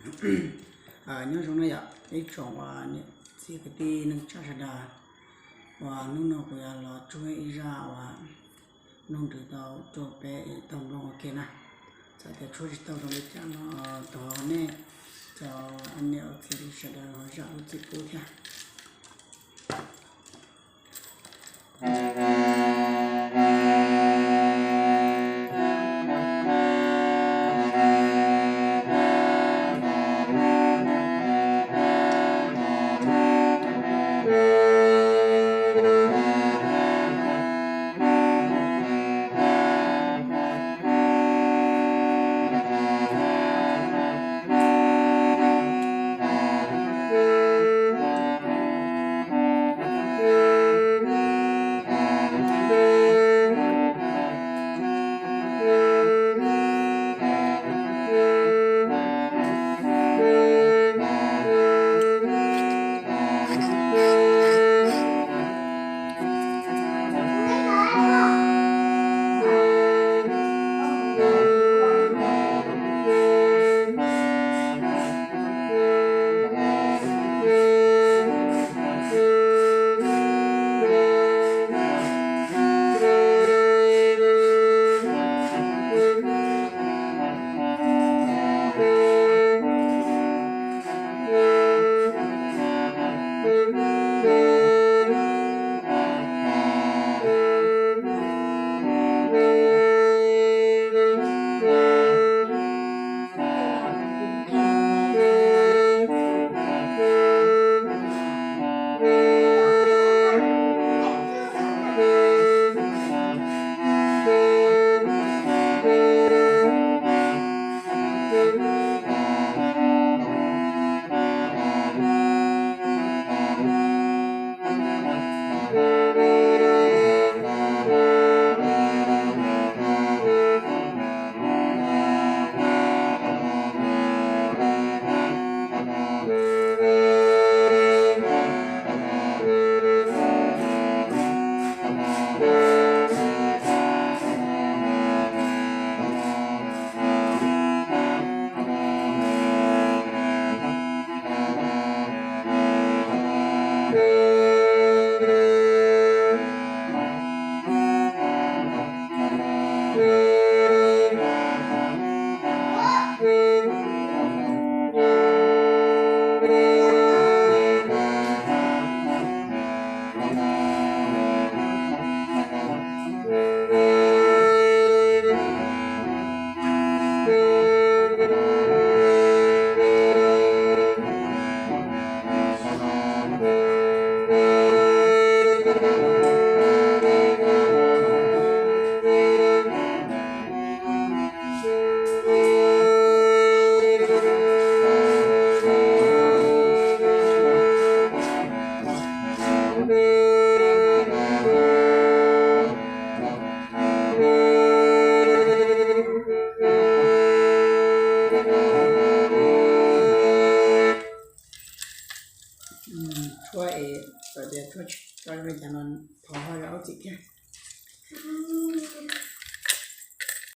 Nyob zoo na yom, ib tsoom uas niam txiv kwv tij neej tsa sawv daws, uas hnub no kuv yuav los tsuag ib zaj uas mloog nrhiav tau rau peb es tau mloog ua ke na. Txawm tias tshuab tsis tau zoo li cas no thov nej cov niam txiv sawv daws ho zam lub txim pub thiab. Tshuab es txawm tias tshuab tsis tau zoo li cas no thov ho zam lub txim thiab.